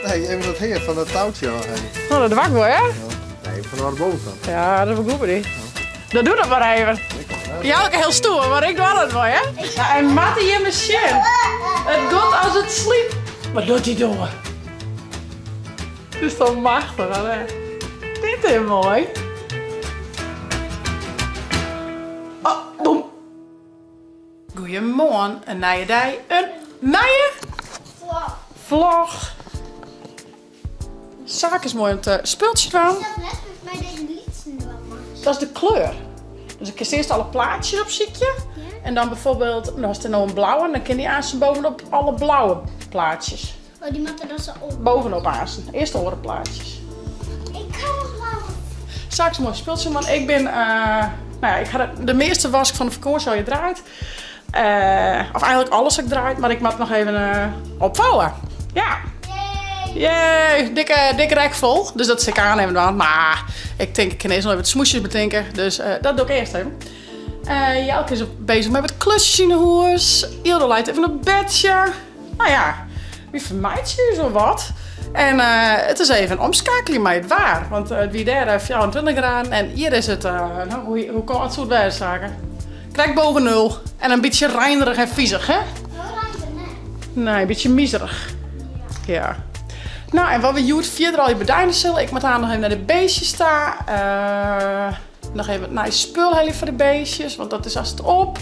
Nee, even dat hear fan dat toutsje ôf helje. No, dat wak wol, hè? Nee, fan de bovenkant. Ja, dat is wel goed bij die. Dan doe dat maar even. Jouke heel stoer, maar ik doe dat wel, hè? Ja, en Mattie je machine. Het gaat als het sliep. Wat doet hij door? Het is toch machtig, hè? Dit is mooi. Oh, boem. Goeiemoarn, in nije dei, in nije vlog. Saak is moai om te spultsje dwaan. Is dat net mei de lytsen dwaan moatst? Dat is de kleur. Dus ik kinst earst alle plaatsjes opsykje. En dan bijvoorbeeld, no hast der no in blauwe, dan kin dy aansten bovenop alle blauwe plaatsjes. Oh, dy moatte dan sa op. Bovenop aansten. Earst de oare plaatsjes. Ik ha noch blauwe. Saak is moai spultsje, want ik bin, no ja, ik ha de measte wask fan de fakânsje al draaid. Of eigenlik alles ha ik draaid, mar ik moat noch even opfouwe. Ja. Yay! Dikke, dikke rek fol. Dus dat sil ik aanst even dwaan. Mar ik tink, ik kin earst noch even wat smoesjes betinke. Dus dat doch ik earst even. Jelke is bezich mei wat klusjes yn 'e hûs. Ildo leit even op bedsje. No ja, wy fermeitsje ús wol wat. En it is even omskakeljen mei it waar. Want it wie dêr 24 graden en hjir is it, no, hoe kâld soe it wêze, Sake? Krekt boven nul. En in bytsje reinerich en fizich, hè? No, reint it net. Nee, in bytsje miserich. Ja. No, en wat we hjoed fierder al bedeine sille, ik moat aanst noch even nei de beestjes ta. Noch even wat nij spul helje foar de beestjes, want dat is hast op.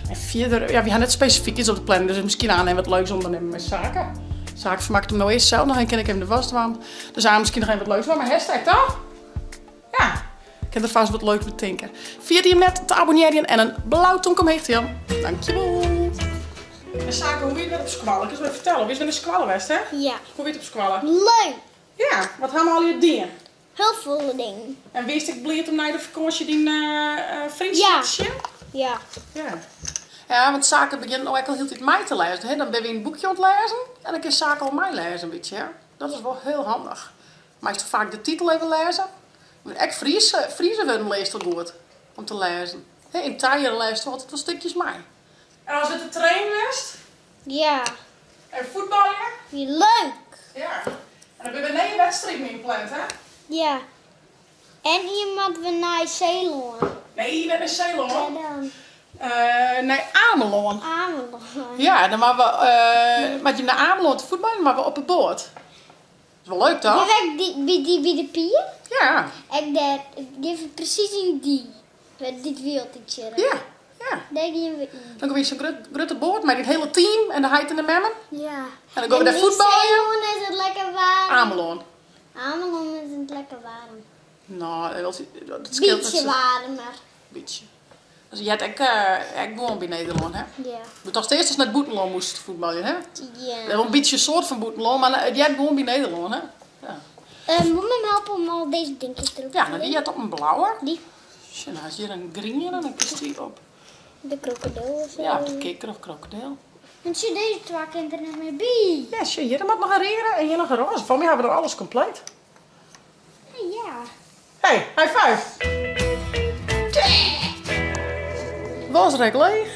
En fierder, ja, wy ha net spesifyk iets op de planning, dus miskien aanst even wat leuks ûndernimme mei Sake. Sake fermakket him no earst sels noch en kin ik even de was dwaan. Dus aanst miskien noch even wat leuks dwaan mei hashtag, toch? Ja, ik kin der fêst wat leuks betinke. Ferjit jim net te abonnearjen en in blau tomke omheech te jaan. Dankjewol. En Sake, hoe wie it wer op skoalle? Kinst my fertelle, bist wer nei skoalle west, hè? Ja. Hoe wie it op skoalle? Leuk! Ja, wat ha we allegear dien? Hiel folle dingen. En wiest ek bliid om nei de fakânsje dyn freontsje te sjen? Ja. Ja. Ja, want Sake begjint no ek al hieltyd mei te lêzen. Hè? Dan binne wy in boekje oan it lêzen en dan kin Sake al meilêze in bytsje. Hè? Dat is wol hiel handich. Meist faak de titel even lêze. Ek Friese, Friese wurden learst al goed om te lêzen. Hè, yn Tijger lêst altyd wol stikjes mei. En as it te trainen west? Ja. En fuotbalje? Wie leuk! Ja. En dan binne wer nije wedstriden ynpland, hè? Ja. En ien moatte we nei Seelân. Nee, net nei Seelân. Wêr dan? Nei Amelân. Amelân. Ja, dan moatte we, moatte je nei Amelân te fuotbaljen, moatte we op 'e boat. Dat is wol leuk, toch? Gean we ek by dy by de pier? Ja. Ek dêr, gean we presys yn dy. Dy't wy altyd sjogge. Ja, ja. Dêr gean we yn. Dan gean we yn sa'n grut, grutte boat mei dit hiele team en de heit en de memmen. Ja. En dan gean we dêr fuotbaljen. En yn Seelân is it lekker waarm. Amelân. Amelân is it lekker waarm. No, dat skeelt net Bytsje waarmer. Bytsje. Dus je heart ek, ek gewoan by Nederlân, hè? Ja. Doe tochtst earst datst nei it bûtenlân moast fuotbaljen, hè? Ja. Wol in bytsje in soart fan bûtenlân, mar it heart gewoan by Nederlân, hè? Ja. Wol mem helpe om al dizze dinkjes derop te Ja, no dy heart op in blauwe. Dy. Sjoch, no is hjir in griene, dan kinst dy op. De krokodil of sa. Ja, op de kikker of krokodil. Want sjoch, dizze twa kin der net mear by. Ja, sjoch, hjir moat noch in reade en hjir noch in rôze. Foar my hawwe we dan alles kompleet. Ja. Hey, high five! Wasrek leech,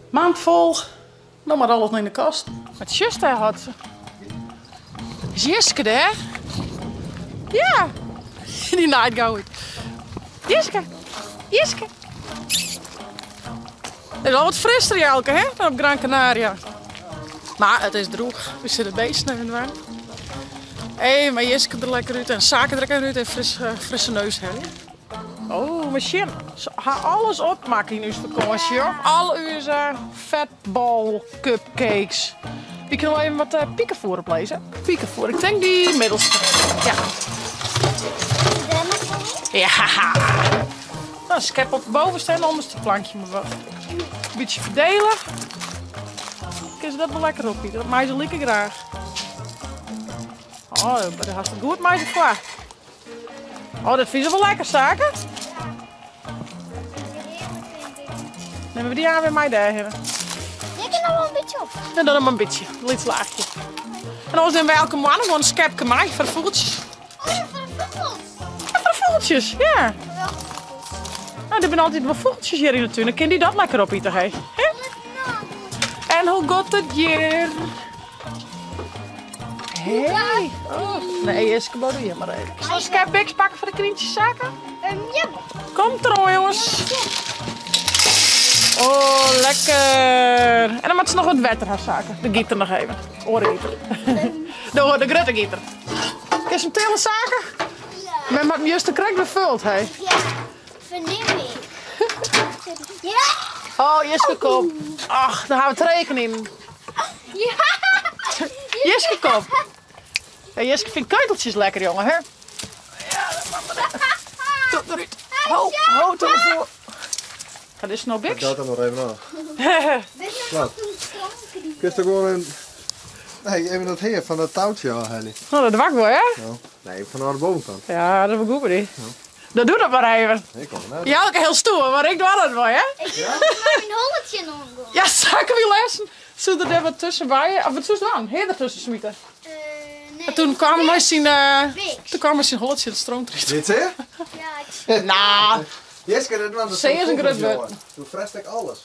mand fol, no moat alles noch yn de kast. Wat sjochst dêr, Hotse? Is Jiske dêr? Ja! Dy naait gau út. Jiske! Jiske! It is al wat frisser, Jelke, hè, dan op Gran Canaria. Mar it is drûch. We sitte beesten even dwaan. Hé, mar Jiske der lekker út en Sake der ek even út en frisse neus helje. Oh, mar sjen. Se ha alles opmakke yn ús fakânsje, hoor. Al ús fatball cupcakes. Wy kinne wol even wat pikefoer oplizze. Pikefoer, ik tink dy middelste. Ja. Ja. Nou, skep op de bovenste en de onderste plankje mar wat. In bytsje ferdele. Kinne se dat wol lekker opite, dat meie se like graach. Oh, dat hast it goed mei se foar. Oh, dat fine se wol lekker, Sake. Nimme we dy aan wer mei dêrhinne. Hjir kin noch wol in bytsje op. Ja, dan mar in bytsje. In lyts laachje. En oars nimme we elke moanne gewoan in skepke mei foar de fûgeltsjes. Oh ja, foar de fûgels. Ja, foar de fûgeltsjes, ja. Foar welke fûgels? Nou, der binne altyd wol fûgeltsjes hjir yn de tún. Dan kin dy dat lekker opite, hé. En hoe giet it hjir? Hey. Oh. Nee, Jiske, doe hjir mar even. Sil ik even biks pakken foar de knyntsjes zaken? Ja. Komt eroan, jongens. Oh, lekker. En dan moat se noch wat wetter ha, zaken. De gieter noch even. Oare gieter. De grutte gieter. Kinst him tillen, zaken? Ja. Men hat him juster krekt befuld, hè? Ja, fernim ik. Ja. Oh, Jiske, kom. Ach, daar ha we trije kninen. Ja. Jiske, kom. Ja, Jiske fynt keiteltsjes lekker, jonge, hè? Ja, dat moat mar net. Doe derút. Ho, ho, telefoon. Dat is no biks. Dat dan noch even ôf. Wat? Kinst der gewoan in... Nee, even dat hear fan dat toutsje ôfhelje. No, dat wak wol, hè? No. Nee, fanôf de bovenkant. Ja, dat is wol goed by dy. Dat doe dat mar even. Ik kom net. Ja, ook hiel stoer, mar ik doar dat wol, hè? Ik wil mei myn holle tsjinoan gean. Ja, sakke wie lessen. Soe der dêr wat tusken by, of wat soest dwaan? Hear der tusken smite? Nee. En toen kwam mei syn, Biks. toen kwam mei syn holle tsjin it stroomtried. Dit hè? Ja, ik zie. Nou, Jiske, dat was Zee is een grut wurd. Toen frest ik alles.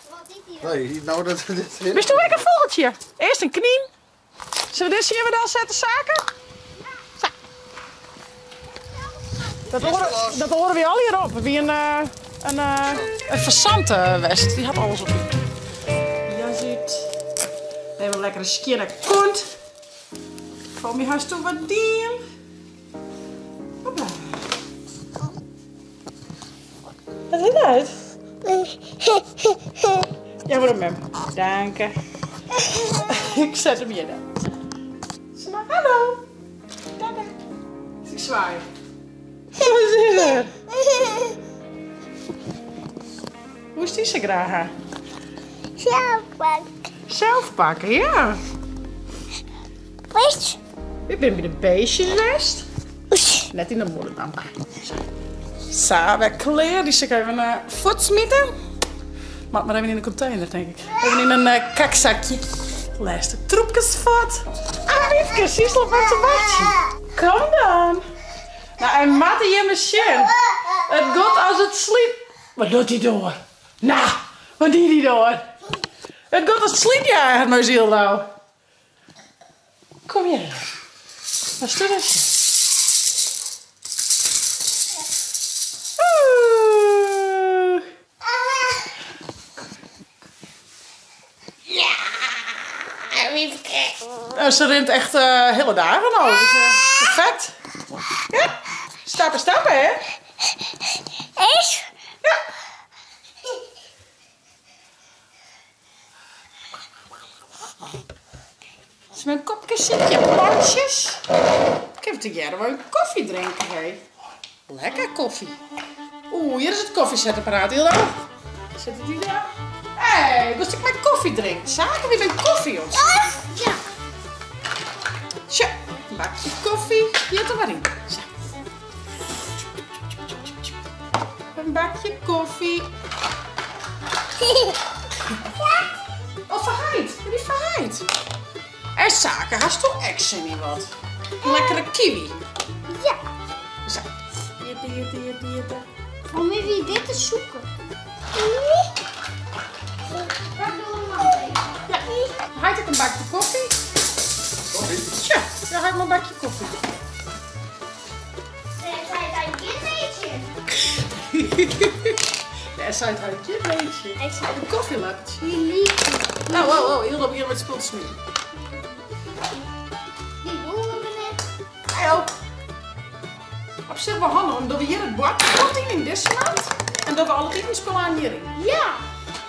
Wat is die dan? Nee, nou dat dit Bist du ek in fûgeltsje? Earst in knyn. Zullen we dit hier weer zetten, zaken? Zo. Dat horen we al hierop. Wie een verzand west. Die had alles op. Ja, ziet. Even een lekkere skjinne kont. Voor mij hast du wat dien. Hopla. Wat is dat? Ja, voor de mem. Dank je. Ik zet hem hier dan. Zeg maar hallo. Dada. Dus ik zwaai. Wat is er? Hoe is die zo graag? Zelf pakken. Zelf pakken, ja. Beestje. Ik ben bij de beestjesnest. Net in de moeder dan. Zo, wij kleren. Die zit ik even voetsmieten. Maar maar even in de container, denk ik. Even in een kakzakje. Laatste troepjes voort. Ah, Wiefke, zie je met zijn wachtje. Kom dan. Nou, en Mattie je machine. Het gaat als het sliep. Wat doet hij door? Nou, wat doet hij door? Het gaat als het sliep, ja, het muziel nou. Kom hier. Wat is dat? Oeh. Ja, Wiefke. Ze rent echt hele dagen al. Dus perfect. Ja. Stappen, stappen, hè? Is? Ja. Is mijn kopje zit, je plantjes. Ik heb het jaren wel een koffie drinken, hè. Lekker koffie. Oeh, hier is het koffiezetapparaat, Hilda. Zet het hier daar? Hé, hey, lust ik mijn koffie drinken? Zaken wie mijn koffie, jongens? Ja. Tja, een bakje koffie. Hier er maar in. Zo. Een bakje koffie. Oh, verheid. Die verheid. En zaken, hast du echt zin in wat? Een lekkere kiwi. Ja. Zo. Hier, hier, hier, hier. Om wie dit te zoeken. Ja, hij heeft een bakje koffie. Koffie? Tja, daar heb ik mijn bakje koffie. Zij zei een beetje. Ja, zij het een beetje. Ik zei Een koffielepeltje. die Nou, oh, oh, heel op hier met spul te smeren. Die horen we net. Hey, oh. Op zich wel handig, omdat we hier het bord komt in deze maand. En dat we alle spullen aan hierin. Ja.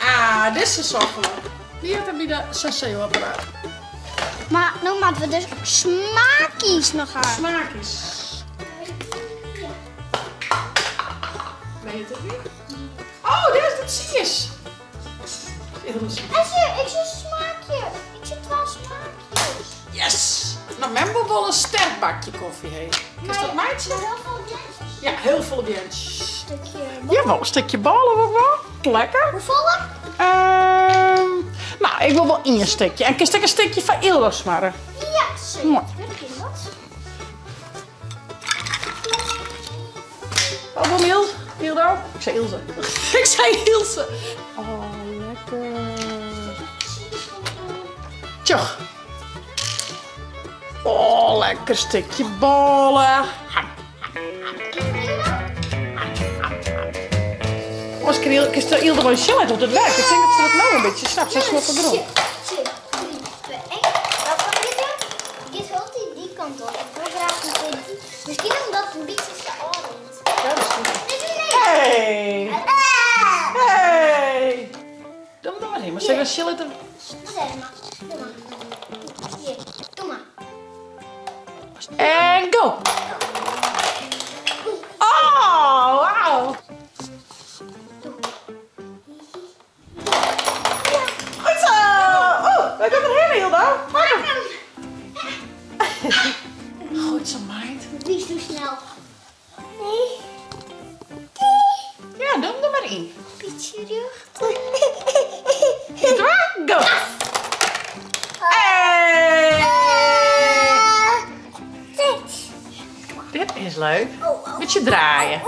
Ah, dit is zo geluk. Die heeft hem bij de Senseo-apparaat. Maar nu moeten we dus smaakjes nog aan. Smaakjes. Ben je het ook niet? Oh, dit is de tsies. Ik zie smaakje. Ik zie 12 smaakjes. Yes! Nou, men wil wel een sterk bakje koffie heen. Is dat meidje? Maar heel veel bjentjes. Ja, heel veel bjentjes. Stukje Ja, wel een stukje ballen ook wel. Lekker. Hoeveel? Nou, ik wil wel één stukje. En kan ik een stukje van Ildo smarren? Ja, zeker. Mooi. Dat kan dat. Oh, wil Ilse? Ildo? Ik zei Ilse. Ik zei Ilse. Oh, lekker. Tjoch. Oh, lekker stikje bôle. Oars kinst Yldo wol sjen litte hoe't it werkt. Ik tink dat se dat no in bytsje snapt. Sy smokt de grûn. Giet altyd dy kant op. Ik wol graach in kear dy. Miskien omdat it in bytsje sa ôfrint. Ja, miskien. Hey! Hey! Doe hem der mar yn. Moatst even sjen litte. Doe mar. Hjir, doe mar. En go! Oh, wauw! Goed zo! Oh, wy komt der hinne, Hilda. Pak hem! Goed zo, meid. Wie is snel? Nee. Ja, doe hem der mar yn. Bytsje rjocht. Twa, go! Hey! Dit is leuk. Bytsje draaie.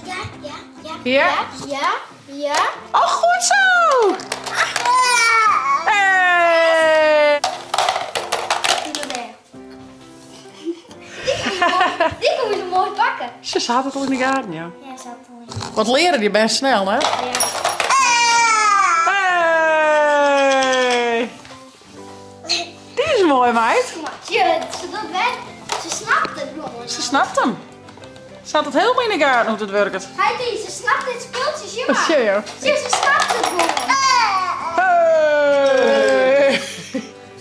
Ja, ja, ja. Ja? Ja, ja. Oh, goed zo! Hey! Die kom je mooi pakken. Ze zat het al in de gaten, ja. Ja, ze had het al in de gaten. Wat leren die best snel, hè? Ja. Hey! Die is mooi, meid. Ja, ze, dat werkt. Ze snapt het gewoon. Ze snapt hem. Ze had het helemaal in de gaten hoe het werkt. Heidi, ze snapt dit speeltje, zie maar. Zie je. Zie, ze snapt het gewoon. Hey!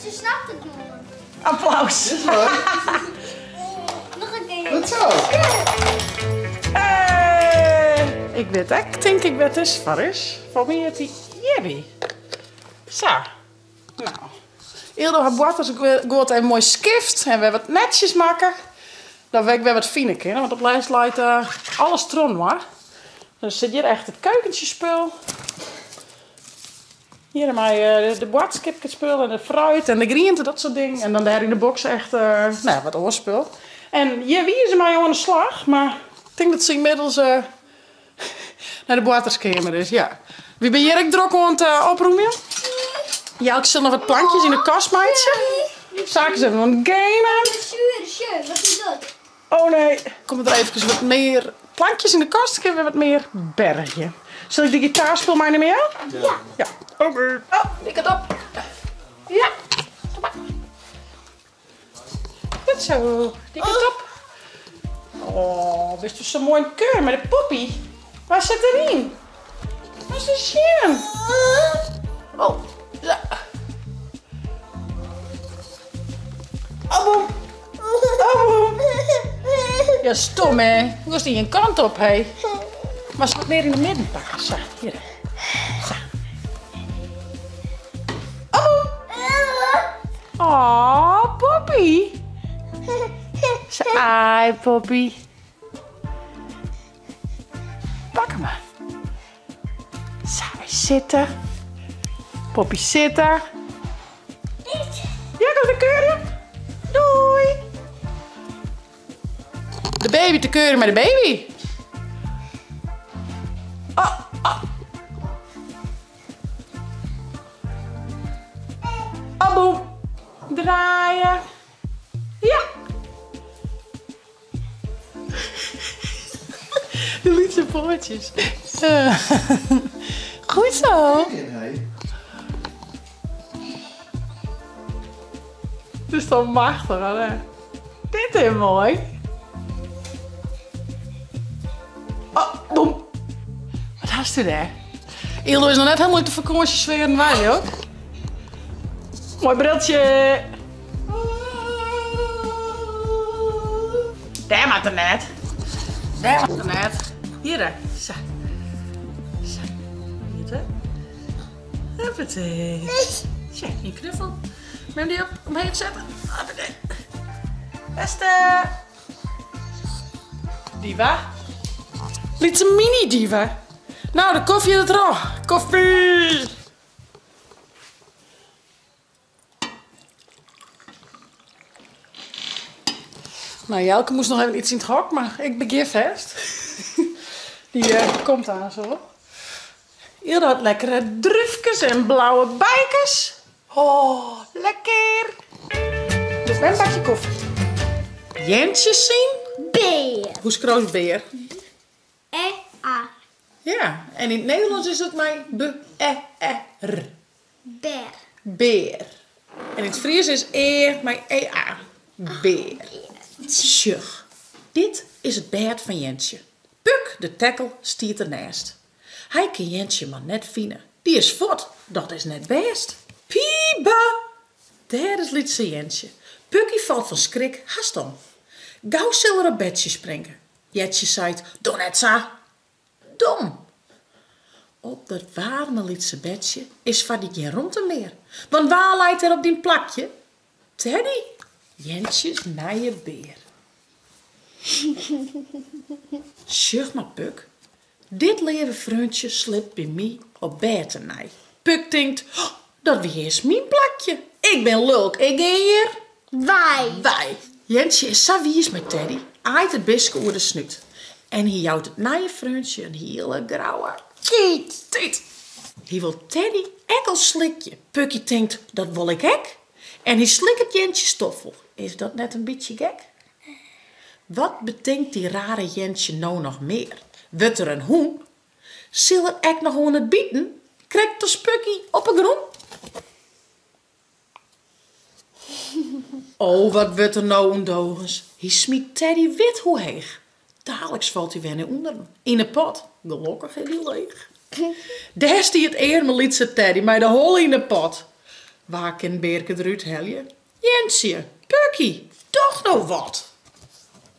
Ze snapt het gewoon. Applaus. Is leuk. Nog een keer. Goed zo. Hey! Ik wit ek, tink ik wêr't is foar is. Foar my hjit dy Jebby. Sa. Nou. Yldo hat boarters goed even moai skift en wer wat netsjes makke. Dan wit ik wer wat fine kin, want op lêst leit alles trochinoar. Dan sit hjir echt it keukentsjespul. Hjir mei de boadskipkespul en de fruit en de griente, dat soart dingen. En dan dêr yn de boks echt nou ja, wat oar spul. En hjir wie se mei oan de slach, mar ik tink dat se ynmiddels nei de boarterskeamer is, ja. Wy binne hjir ek drok oan it oprûmjen. Jelke sil noch wat plankjes yn de kast meitsje. Saak is even oan it gamen. Sjoe, wat is dat? Oh nee. Komme der eefkes wat mear plankjes yn de kast, dan kinne we wat mear bergje. Sil ik de gitaarspul meinimme, ja? Ja. Ja. Oké. Oh, dy kant op. Ja. Kom mar. Goed zo. Dy kant op. Oh, bist du sa moai in keur mei de poppy. Wa sit deryn? Wat is sjen? Oh, ja. Oh, boem. Oh, boem. Ja, stom hè. Hoe is die een kant op, hé? Maar ze wat meer in de midden pakken. Zo, hier. Zo. Oh, boem. Oh, Poppy. Zo, ai, Poppy. Pak hem maar. Zo, hij zitten. Poppy zitten. Ja, komt de keuren. Doei. De baby te keuren met de baby. Oh, oh. Oh, boem. Draaien. Ja. De lieve pootjes. Goed zo. Het is toch machtig, hè? Dit is mooi. Oh, boem. Wat hast du daar? Yldo is nog net helemaal uit de vakantiesfeer en wij ook. Mooi briltje. Daar moet er net. Daar moet er net. Hier, hè. Zo. Zo. Hier, hè. Hoppatee. Zo, je knuffel. Neem die op, omheen zetten. Hoppatee. Beste. Diva. Lietse mini diva. Nou, de koffie in het rol. Koffie! Nou, Jelke moest nog even iets in het hok, maar ik begin vast. Die komt aan zo. Yldo had lekkere drufkes en blauwe bijkes. Oh, lekker! Wer in bakje kofje. Jentsje syn. Bear. Hoe skriuwst bear? E A. Ja, en yn it Nederlânsk is dat mei B E E R. Bear. Bear. En yn it Fries is ear mei E A. Bear. Sjoch, dit is it bêd fan Jentsje. Puk de tekkel stiet der nêst. Hy kin Jentsje mar net fine. Dy is fuort, dat is net bêst. Piba! Dêr is lytse Jentsje. Pukkie falt fan skrik hast om. Gau sil er op bedsje springe. Jetsje seit, Doe net sa dom! Op dat waarme lytse bedsje is foar dy gjin romte mear. Want wa leit dêr op dyn plakje? Teddy, Jentsjes nije bear. Sjoch mar Puk, dit leave freontsje slipt by my op bêd tenei. Puk tinkt, Oh, dat wie earst myn plakje. Ik bin lulk, ik gean hjir wei. Wei. Jentsje is sa wiis mei Teddy, aait it bistke oer de snút. En hy jout it nije freontsje in hiele grouwe tyt. Tyt. Hy wol Teddy ek al slikje. Pukkie tinkt, dat wol ik ek. En hy slikket Jentsje stoffel. Is dat net in bytsje gek? Wat betinkt dy rare Jentsje no noch mear? Wurdt er in hûn? Sil er ek noch oan it biten, krekt as Pukkie op 'e grûn? O, wat wurdt er no ûndogens. Hy smyt Teddy wit hoe heech. Daliks falt hy wer nei ûnderen, yn 'e pot. Gelokkich is dy leech. Dêr stiet earme lytse Teddy mei de holle yn 'e pot. Wa kin it bearke derút helje? Jentsje, Pukkie, doch no wat!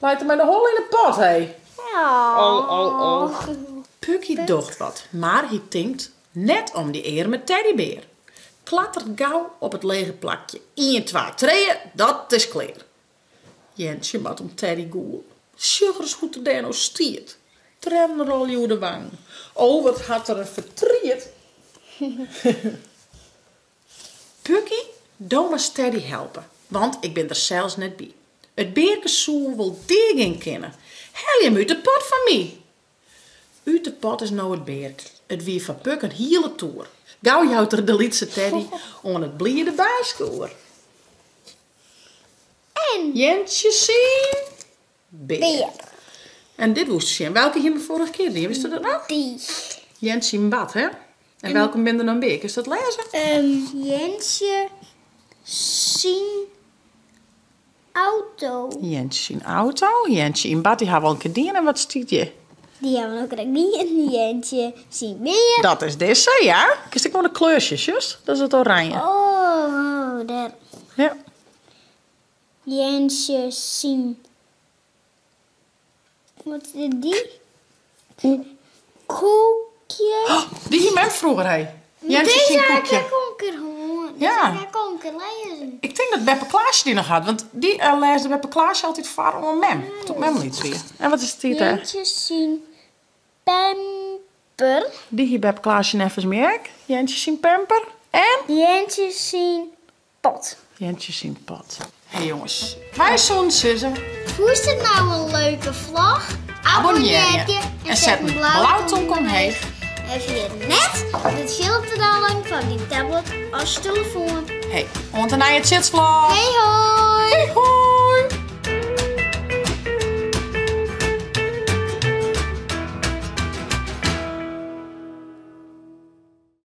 Leit er mei de holle yn 'e pot, hé? Oh, oh, oh. Pukkie docht wat, mar hy tinkt net om dy earme teddybear. Klattert gau op it lege plakje. Ien, twa, trije, dat is klear. Jentsje moat om Teddy gûle. Sjoch ris hoe't er dêr no stiet. Triennen rôlje oer de wangen. O, wat hat er in fertriet. Pukkie, do moatst Teddy helpe, want ik bin der sels net by. It bearke soe wol deagean kinne. Helje him út de pot foar my. Ut de pot is no it bearke. It wie foar Puk in hiele toer. Gau jout er de lytse Teddy oan it bliede baaske oer. En Jentsje syn bear. Bear. En dit woest sjen. Welke hiene we foarige kear dien? Witsto dat noch? Dy. Jentsje yn bad, hè? En welke binne der noch mear? Kinst dat lêze? Jentsje syn auto. Jentsje syn auto. Jentsje yn bad, dy ha we al in kear dien. En wat stiet hjir? Dy ha we noch krekt dien. Jentsje syn bear. Dat is dizze, ja. Kinst ek oan de kleur sjen, sjochst? Dat is it oranje. Oh, dêr. Ja. Jentsje syn. Wat is dy? Koekje. Oh, dy hie mem froeger, hé. Jentsje syn koekje. Dizze ha ik al in kear hân. Ja. Dizze ha ik al in kear lêzen. Ik tink dat beppe Klaasje dy noch hat, want dy lêsde beppe Klaasje altyd foar oan mem, doe't mem lyts wie. En wat is it dêr? Jentsje syn pamper. Dy hie beppe Klaasje neffens my ek. Jentsje syn pamper. En? Jentsje syn pot. Jentsje syn pot. Hé jonges, wy soenen sizze. Fûnst it nou in leuke vlog? Abonnearje en set in blau tomke omheech. En ferjit net de tsjil te dollen foar dyn tablet of telefoan. Hé, oant de nije Tsjitsvlog! Hei hoi! Hei hoi!